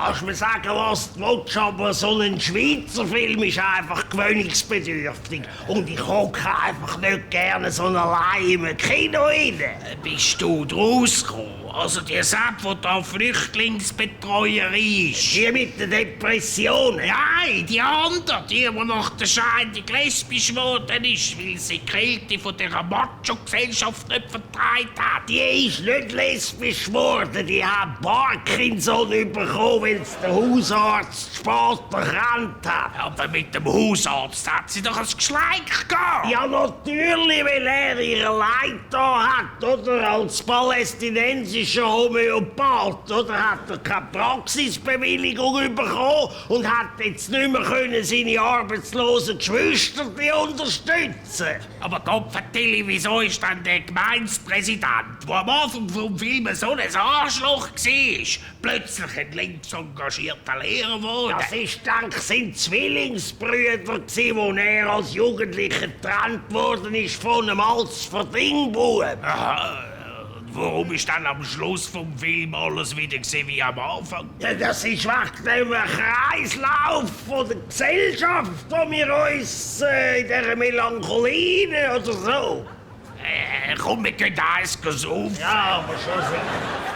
kannst mir sagen, was du willst, aber so ein Schweizer Film ist einfach gewöhnungsbedürftig. Und ich hocke einfach nicht gerne so allein im Kino rein. Bist du draus gekommen? Also die Sepp, die da Flüchtlingsbetreuerin ist. Die mit den Depressionen? Nein, die andere, die nach der Scheidung lesbisch geworden ist, weil sie die Kälte von dieser Macho-Gesellschaft nicht vertreibt hat. Die ist nicht lesbisch geworden, die hat Parkinson bekommen, weil es der Hausarzt spät erkannt hat. Aber mit dem Hausarzt hat sie doch ein Geschleik gehabt. Ja, natürlich, weil er ihr Leid da hat, oder? Als palästinensischer Homöopath, oder? Hat er keine Praxisbewilligung bekommen und hat jetzt nicht mehr können seine arbeitslosen Geschwister unterstützen. Aber Gott vertelle, wieso ist dann der Gemeindepräsident, der am Anfang vom Film so ein Arschloch war, plötzlich ein links engagierter Lehrer geworden? Das ist dank seinen Zwillingsbrüder, wo er als Jugendlicher getrennt worden ist von einem als Verdingbuben. Warum ist dann am Schluss vom Film alles wieder wie am Anfang? Ja, das ist wegen dem Kreislauf von der Gesellschaft, wo wir uns in dieser Melancholie oder so. Komm, wir gehen eins saufen. Ja, aber schon sicher.